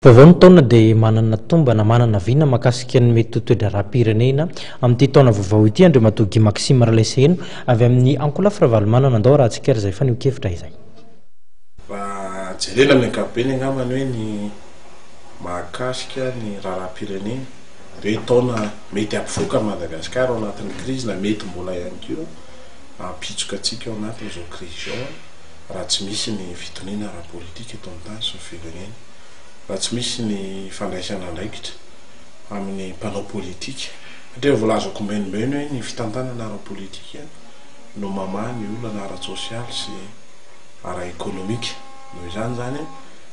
Vaovao ny taona dia manana tombana, manana vina mahakasika ny mety ho toe-draharaham-pirenena amin'ity taona vaovao ity Andriamatoa Guy Maxime Ralaiseheno avy amin'ny Ankolafy Ravalomanana. Andao arahantsika ary izay fanehoan-kevitra izay. Raha jerena amin'ny ankapobeny angamba ny hoe ny mahakasika ny raharaham-pirenena dia hoe taona mety hampivoaka an'i Madagasikara ao anatin'ny krizy na mety mbola ihany koa hampitsoka antsika ao anatin'izao krizy izao raha tsy misy ny fitoniana ara-politika eto amin'ny tany sy ny firenena, raha tsy misy ny fandraisana andraikitra amin'ny mpanao politika. Satria voalazako ombienimbeny hoe ny fitantanana ara-politika no mamaha ny olana ara-tsosialy sy ara-ekonomika. Noho izany izany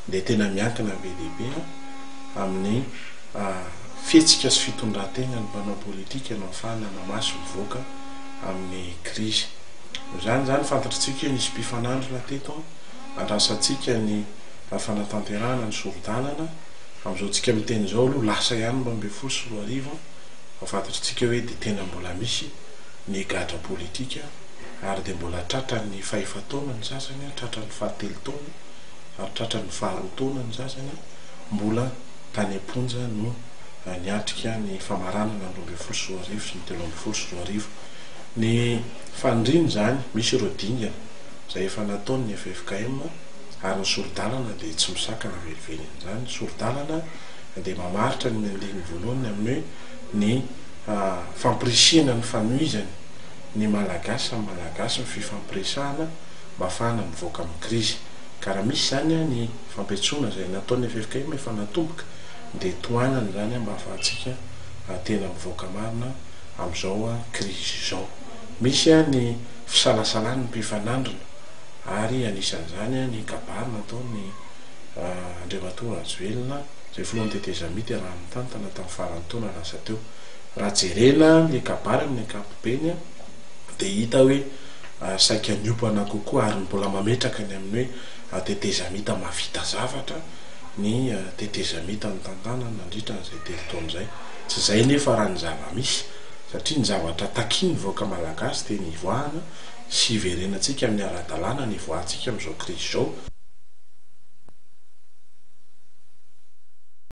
dia tena miankina be dia be amin'ny fihetsika sy fitondran-tenan'ny mpanao politika no ahafahana mamaha sy mivoaka amin'ny krizy. Noho izany izany fantatritsika hoe nisy mpifanandrina teto, andrasantsika ny fanatanterahana ny sori-dalana, amin'izao tsika miteny izao aloha lasa ihany ny 2012 fa fantatritsika hoe dia tena mbola misy ny gadra politika ary dia mbola tratran'ny fahefa-taona ny sasany, tratran'ny fahatelo taona ary tratran'ny faharoa taona ny sasany mbola tany am-ponja no niatrika ny famaranana ny 2012 sy ny 2013. Ny faniriana izany, misy ireo dingana izay efa nataon'ny ffkm ary ny sori-dalana dia tsy misakana velively an'izany. Ny sori-dalana dia mamaritra ny andininy voalohany amin'ny hoe ny fampirisihana ny fanohizany ny Malagasy samy Malagasy ny fifampiresahana mba hahafahana mivoaka amin'ny krizy. Ka raha misy izany ny fampiantsoana izay nataon'ny ffkm efa natomboka dia tohanana izany mba hahafahantsika tena mivoaka marina amin'izao krizy izao. Misy ny fisalasalan'ny mpifanandrina ary anisan'izany ny kabary nataon'i Andriamatoa Rajoelina izay filohan'ny tetezamita raha nitantana tamin'ny faran'ny taona lasa teo. Raha jerena ny kabary amin'ny ankapobeny dia hita hoe saika niompana kokoa ary mbola mametraka ny amin'ny hoe tetezamita mahavita zavatra ny tetezamita nitantanany nandritra an'izay telo taona izay. Tsy izay nefa raha ny zava-misy satria ny zavatra takian'ny vahoaka malagasy dia ny hivoahana sy hiverenantsika amin'ny ara-dalàna ny hivoahantsika amin'izao krizy izao.